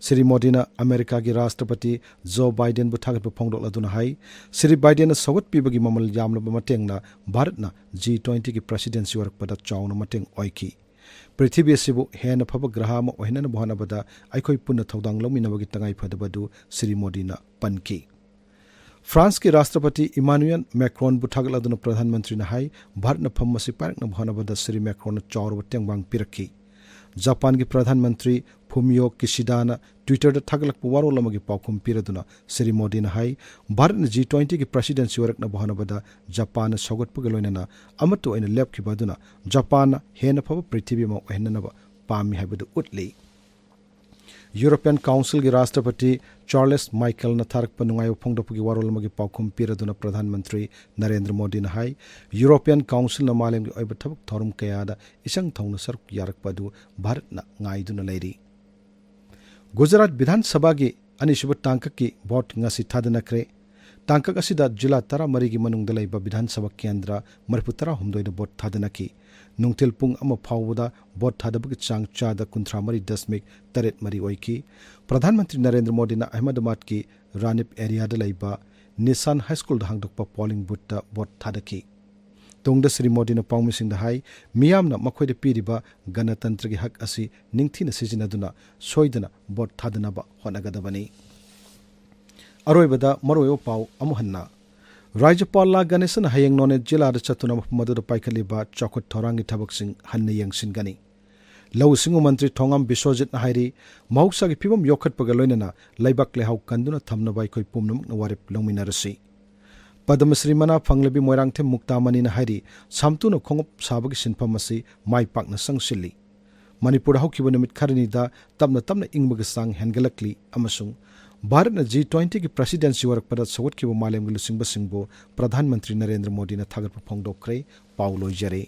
ꯁ꯭ꯔꯤ ꯃꯣꯗꯤꯅ ꯑꯃꯦꯔꯤꯀꯥꯒꯤ ꯔꯥꯁꯇ꯭ꯔꯄꯇꯤ ꯖꯣ ꯕꯥꯏꯗꯦꯟꯕꯨ ꯊꯥꯒꯠꯄ ꯐꯣꯡꯗꯣꯛꯂꯗꯨꯅ ꯍꯥꯏ, ꯁ꯭ꯔꯤ ꯕꯥꯏꯗꯦꯟꯅ ꯁꯧꯒꯠꯄꯤꯕꯒꯤ ꯃꯃꯜ ꯌꯥꯝꯂꯕ ꯃꯇꯦꯡꯅ ꯚꯥꯔꯠꯅ ꯖꯤ ꯇ꯭ꯋꯦꯟꯇꯤꯒꯤ ꯄ꯭ꯔꯦꯁꯤꯗꯦꯟꯁꯤ ꯑꯣꯏꯔꯛꯄꯗ ꯆꯥꯎꯅ ꯃꯇꯦꯡ ꯑꯣꯏꯈꯤ꯫ ꯄ꯭ꯔꯤꯊꯤꯕꯤ ꯑꯁꯤꯕꯨ ꯍꯦꯟꯅ ꯐꯕ ꯒ꯭ꯔꯍ ꯑꯃ ꯑꯣꯏꯍꯟꯅꯕ ꯍꯣꯠꯅꯕꯗ ꯑꯩꯈꯣꯏ ꯄꯨꯟꯅ ꯊꯧꯗꯥꯡ ꯂꯧꯃꯤꯟꯅꯕꯒꯤ ꯇꯉꯥꯏꯐꯗꯕ ꯑꯗꯨ ꯁ꯭ꯔꯤ ꯃꯣꯗꯤꯅ ꯄꯟꯈꯤ꯫ ꯐ꯭ꯔꯥꯟꯁꯀꯤ ꯔꯥꯁꯇ꯭ꯔꯄꯇꯤ ꯏꯃꯥꯅꯨꯌꯦꯜ ꯃꯦꯀ꯭ꯔꯣꯟꯕꯨ ꯊꯥꯒꯠꯂꯗꯨꯅ ꯄ꯭ꯔꯙꯥꯟ ꯃꯟꯇ꯭ꯔꯤꯅ ꯍꯥꯏ, ꯚꯥꯔꯠꯅ ꯐꯝ ꯑꯁꯤ ꯄꯥꯏꯔꯛꯅꯕ ꯍꯣꯠꯅꯕꯗ ꯁ꯭ꯔꯤ ꯃꯦꯀ꯭ꯔꯣꯟꯅ ꯆꯥꯎꯔꯕ ꯇꯦꯡꯕꯥꯡ ꯄꯤꯔꯛꯈꯤ꯫ ꯖꯄꯥꯟꯒꯤ ꯄ꯭ꯔꯙꯥꯟ ꯃꯟꯇ꯭ꯔꯤ ꯐꯨꯃꯤꯌꯣ ꯀꯤꯁꯤꯗꯥꯅ ꯇ꯭ꯋꯤꯇꯔꯗ ꯊꯥꯒꯠꯂꯛꯄ ꯋꯥꯔꯣꯜ ꯑꯃꯒꯤ ꯄꯥꯎꯈꯨꯝ ꯄꯤꯔꯗꯨꯅ ꯁ꯭ꯔꯤ ꯃꯣꯗꯤꯅ ꯍꯥꯏ, ꯚꯥꯔꯠꯅ ꯖꯤ ꯇ꯭ꯋꯦꯟꯇꯤꯒꯤ ꯄ꯭ꯔꯦꯁꯤꯗꯦꯟꯁꯤ ꯑꯣꯏꯔꯛꯅꯕ ꯍꯣꯠꯅꯕꯗ ꯖꯄꯥꯟꯅ ꯁꯧꯒꯠꯄꯒ ꯂꯣꯏꯅꯅ ꯑꯃꯠꯇ ꯑꯣꯏꯅ ꯂꯦꯞꯈꯤꯕ ꯑꯗꯨꯅ ꯖꯄꯥꯟꯅ ꯍꯦꯟꯅ ꯐꯕ ꯄ꯭ꯔꯤꯊꯤꯕꯤ ꯑꯃ ꯑꯣꯏꯍꯟꯅꯅꯕ ꯄꯥꯝꯃꯤ ꯍꯥꯏꯕꯗꯨ ꯎꯠꯂꯤ꯫ ꯌꯨꯔꯣꯄꯤꯌꯟ ꯀꯥꯎꯟꯁꯤꯜꯒꯤ ꯔꯥꯁꯇ꯭ꯔꯄꯇꯤ ꯆꯥꯔꯂꯦꯁ ꯃꯥꯏꯀꯦꯜꯅ ꯊꯥꯔꯛꯄ ꯅꯨꯡꯉꯥꯏꯕ ꯐꯣꯡꯗꯣꯛꯄꯒꯤ ꯋꯥꯔꯣꯜ ꯑꯃꯒꯤ ꯄꯥꯎꯈꯨꯝ ꯄꯤꯔꯗꯨꯅ ꯄ꯭ꯔꯙꯥꯟ ꯃꯟꯇ꯭ꯔꯤ ꯅꯔꯦꯟꯗ꯭ꯔ ꯃꯣꯗꯤꯅ ꯍꯥꯏ, ꯌꯨꯔꯣꯄꯤꯌꯟ ꯀꯥꯎꯟꯁꯤꯜꯅ ꯃꯥꯂꯦꯝꯒꯤ ꯑꯣꯏꯕ ꯊꯕꯛ ꯊꯧꯔꯝ ꯀꯌꯥꯗ ꯏꯆꯪ ꯊꯧꯅ ꯁꯔꯨꯛ ꯌꯥꯔꯛꯄ ꯑꯗꯨ ꯚꯥꯔꯠꯅ ꯉꯥꯏꯗꯨꯅ ꯂꯩꯔꯤ꯫ ꯒꯨꯖꯔꯥꯠ ꯕꯤꯙꯥꯟ ꯁꯚꯥꯒꯤ ꯑꯅꯤꯁꯨꯕ ꯇꯥꯡꯀꯛꯀꯤ ꯚꯣꯠ ꯉꯁꯤ ꯊꯥꯗꯅꯈ꯭ꯔꯦ꯫ ꯇꯥꯡꯀꯛ ꯑꯁꯤꯗ ꯖꯤꯂꯥ ꯇꯔꯥꯃꯔꯤꯒꯤ ꯃꯅꯨꯡꯗ ꯂꯩꯕ ꯕꯤꯙꯥꯟ ꯁꯚꯥ ꯀꯦꯟꯗ꯭ꯔ ꯃꯔꯤꯐꯨꯇꯔꯥꯍꯨꯝꯗꯣꯏꯗ ꯚꯣꯠ ꯊꯥꯗꯅꯈꯤ꯫ ꯅꯨꯡꯊꯤꯜ ꯄꯨꯡ ꯑꯃ ꯐꯥꯎꯕꯗ ꯚꯣꯠ ꯊꯥꯗꯕꯒꯤ ꯆꯥꯡ ꯆꯥꯗ ꯀꯨꯟꯊ꯭ꯔꯥ ꯃꯔꯤ ꯗꯁꯃꯤꯛ ꯇꯔꯦꯠ ꯃꯔꯤ ꯑꯣꯏꯈꯤ꯫ ꯄ꯭ꯔꯙꯥꯟ ꯃꯟꯇ꯭ꯔꯤ ꯅꯔꯦꯟꯗ꯭ꯔ ꯃꯣꯗꯤꯅ ꯑꯍꯃꯗꯥꯕꯥꯗꯀꯤ ꯔꯥꯅꯤꯞ ꯑꯦꯔꯤꯌꯥꯗ ꯂꯩꯕ ꯅꯤꯁꯥꯟ ꯍꯥꯏ ꯁ꯭ꯀꯨꯜꯗ ꯍꯥꯡꯗꯣꯛꯄ ꯄꯣꯂꯤꯡ ꯕꯨꯠꯇ ꯚꯣꯠ ꯊꯥꯗꯈꯤ꯫ ꯇꯨꯡꯗ ꯁ꯭ꯔꯤ ꯃꯣꯗꯤꯅ ꯄꯥꯎꯃꯤꯁꯤꯡꯗ ꯍꯥꯏ, ꯃꯤꯌꯥꯝꯅ ꯃꯈꯣꯏꯗ ꯄꯤꯔꯤꯕ ꯒꯅꯇꯟꯇ꯭ꯔꯒꯤ ꯍꯛ ꯑꯁꯤ ꯅꯤꯡꯊꯤꯅ ꯁꯤꯖꯤꯟꯅꯗꯨꯅ ꯁꯣꯏꯗꯅ ꯚꯣꯠ ꯊꯥꯗꯅꯕ ꯍꯣꯠꯅꯒꯗꯕꯅꯤ꯫ ꯑꯔꯣꯏꯕꯗ ꯃꯔꯨꯑꯣꯏꯕ ꯄꯥꯎ ꯑꯃꯨꯛ ꯍꯟꯅ꯫ ꯔꯥꯖ꯭ꯌꯄꯥꯜ ꯂꯥ ꯒꯅꯦꯁꯟꯅ ꯍꯌꯦꯡ ꯅꯣꯅꯦ ꯖꯤꯂꯥꯗ ꯆꯠꯇꯨꯅ ꯃꯐꯝ ꯑꯗꯨꯗ ꯄꯥꯏꯈꯠꯂꯤꯕ ꯆꯥꯎꯈꯠ ꯊꯧꯔꯥꯡꯒꯤ ꯊꯕꯛꯁꯤꯡ ꯍꯟꯅ ꯌꯦꯡꯁꯤꯟꯒꯅꯤ꯫ ꯂꯧꯎ ꯁꯤꯡꯎ ꯃꯟꯇ꯭ꯔꯤ ꯊꯣꯉꯥꯝ ꯕꯤꯁ꯭ꯋꯖꯤꯠꯅ ꯍꯥꯏꯔꯤ, ꯃꯍꯧꯁꯥꯒꯤ ꯐꯤꯕꯝ ꯌꯣꯛꯈꯠꯄꯒ ꯂꯣꯏꯅꯅ ꯂꯩꯕꯥꯛ ꯂꯩꯍꯥꯎ ꯀꯟꯗꯨꯅ ꯊꯝꯅꯕ ꯑꯩꯈꯣꯏ ꯄꯨꯝꯅꯃꯛꯅ ꯋꯥꯔꯦꯞ ꯂꯧꯃꯤꯟꯅꯔꯁꯤ꯫ ꯄꯗꯃꯁ꯭ꯔꯤ ꯃꯅꯥ ꯐꯪꯂꯕꯤ ꯃꯣꯏꯔꯥꯡꯊꯦꯝ ꯃꯨꯛꯇꯥꯃꯅꯤꯅ ꯍꯥꯏꯔꯤ, ꯁꯥꯝꯇꯨꯅ ꯈꯣꯡꯎꯞ ꯁꯥꯕꯒꯤ ꯁꯤꯟꯐꯝ ꯑꯁꯤ ꯃꯥꯏ ꯄꯥꯛꯅ ꯆꯪꯁꯤꯜꯂꯤ꯫ ꯃꯅꯤꯄꯨꯔꯗ ꯍꯧꯈꯤꯕ ꯅꯨꯃꯤꯠ ꯈꯔꯅꯤꯗ ꯇꯞꯅ ꯇꯞꯅ ꯏꯪꯕꯒꯤ ꯆꯥꯡ ꯍꯦꯟꯒꯠꯂꯛꯂꯤ ꯑꯃꯁꯨꯡ ꯚꯥꯔꯠꯅ ꯖꯤ ꯇ꯭ꯋꯦꯟꯇꯤꯒꯤ ꯄ꯭ꯔꯦꯁꯤꯗꯦꯟꯁꯤ ꯑꯣꯏꯔꯛꯄꯗ ꯁꯧꯒꯠꯈꯤꯕ ꯃꯥꯂꯦꯝꯒꯤ ꯂꯨꯆꯤꯡꯕꯁꯤꯡꯕꯨ ꯄ꯭ꯔꯙꯥꯟ ꯃꯟꯇ꯭ꯔꯤ ꯅꯔꯦꯟꯗ꯭ꯔ ꯃꯣꯗꯤꯅ ꯊꯥꯒꯠꯄ ꯐꯣꯡꯗꯣꯛꯈ꯭ꯔꯦ꯫ ꯄꯥꯎ ꯂꯣꯏꯖꯔꯦ꯫